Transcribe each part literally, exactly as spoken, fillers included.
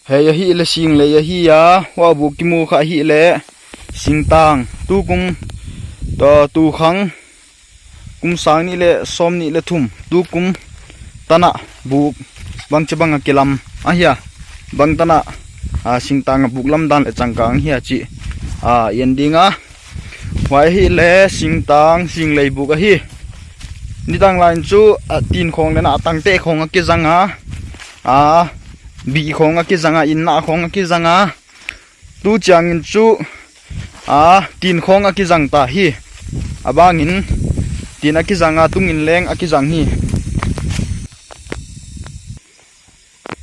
Hiai ahihleh sing lei ahi a, huai buk kimu kha ahihleh singtang. Tukum, tu, tukhang, kum sang nih leh sawmnih leh thum, tukum tan a buk bangchibang a kilam ahi a, bangtan a, a, singtang a buk lam dan leh changkang hi a chih, a, en ding a. Huai ahihleh singtang, sing lei buk ahi. Nidang lai in chu, a, tin khawng leh na tangte khawng a kizang a, a, bih khawng a kizang a, inn na khawng a kizang a. Tu chiangin chu, a, tin khawng a kizang ta hi. A bangin tin a kizang a, tungin leng a kizang hi.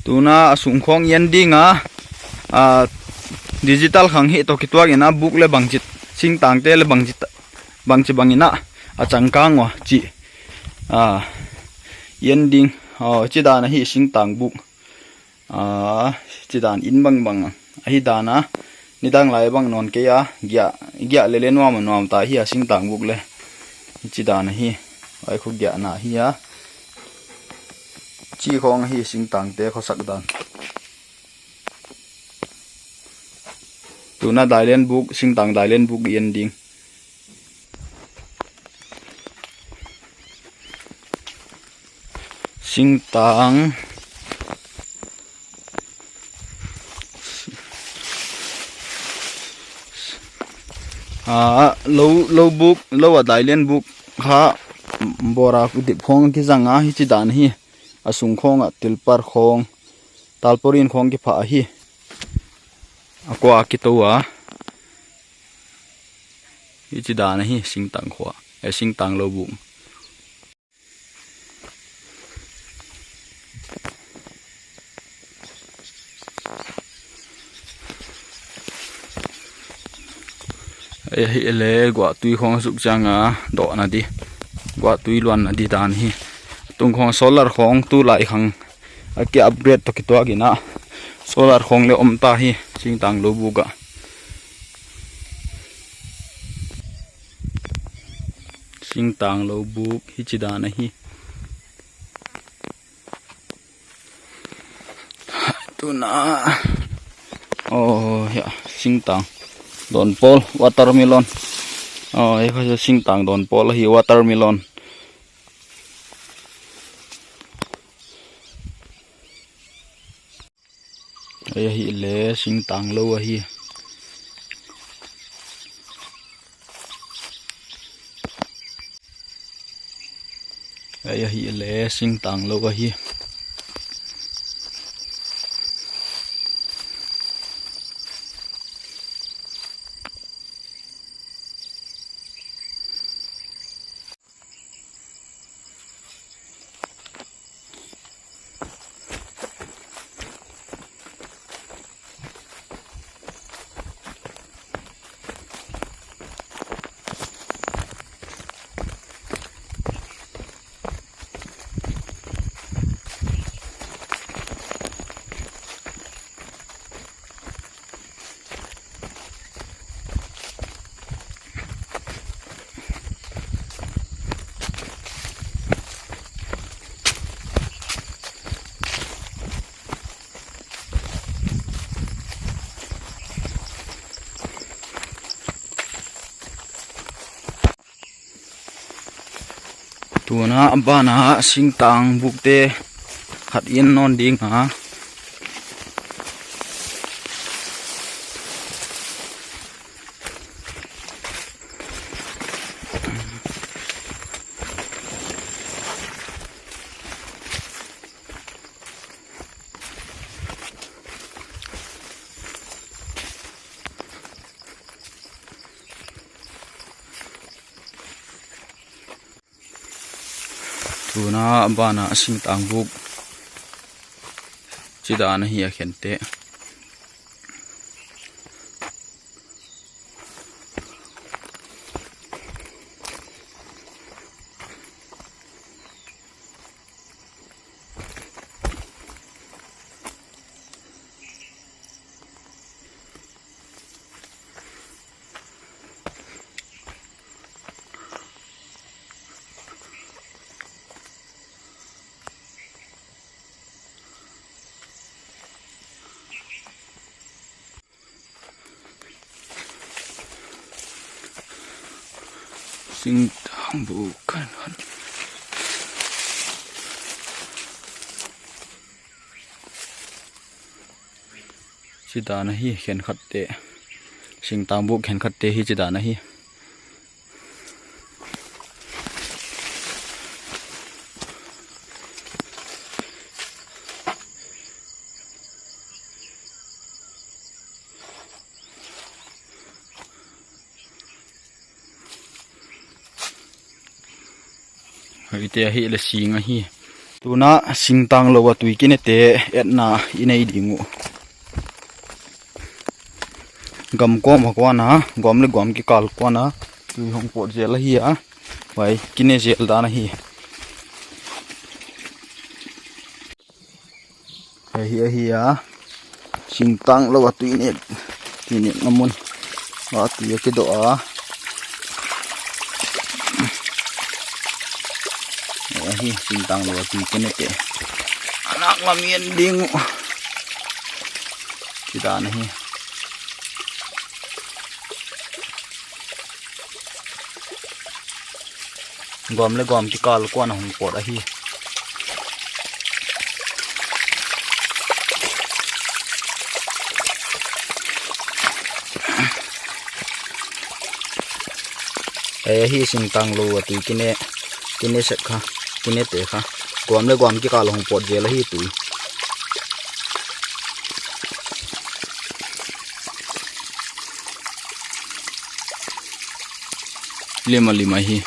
Tuna a sung khawng en ding a, a, digital khang hi toh kituak in a buk leh bangchi, singtangte leh bangchi, bangchibang in a, a changkang ua chih, a, en ding, aw, chih dan ahi singtang buk. A, chih dan in bangbang ahi dan a, nidang lai bang nawn kei a, giah, giah leh leh nuam a nuam ta hi a singtang buk leh. Chih dan ahi, ai khu giahna hi a. Chih khawng ahi singtangte khosak dan. Tuna dailen buk, singtang dailen buk en ding. Singtang. A, lou, lou buk, lou a dailen buk kha bora dip khawng kizang a hichi dan hi. A sung khawng a tilpar khawng, talporin khawng kiphah ahi. A kua kitou a. Hichi dan ahi singtang khua, eh, singtang lou buk. Ei, ahihleh guahtui khawng suk chiang a dohna di, guahtui luanna di dan hi. Tung khawng solar khawng tulai khang a ki upgrade toh kituak in a solar khawng leh om ta hi singtang lou buk a. Singtang lou buk hichi dan ahi. Tuna. Oh, ya, singtang. Donpawl, watermelon. Oh, ya, singtang donpawl ahi watermelon. Ei, ahihleh singtang lou ahi. Ei, ahihleh singtang lou ahi. Tuna a ban a singtang bukte khat en nawn ding a. Tuna a ban a singtang buk chih dan ahi a khente. Singtang buk khenkhat. Chidan ahi khenkhatte. Singtang buk khenkhatte hi chidan ahi. Hei te ahi le sing ahi. Tuna singtang lou a tui kinete etna i nei ding uh. Gam kawm a kuan a, gam le gam kikal kuan a tui hong pawt zel ahi a. Huai kine zel dan ahi. Hei hi ahi a, singtang lou a tui nek, tui nekna mun. A tui a kidoh a. Hei hi singtang lou a tui kinete. A nak lam i en ding uh. Chidan ahi. Gam le gam kikal kuan a hong pawt ahi. Hei hi singtang lou a tui kine, kine sek kha, kinete kha. Gam le gam kikal a hong pawt zel ahi tui. Lim a lim ahi.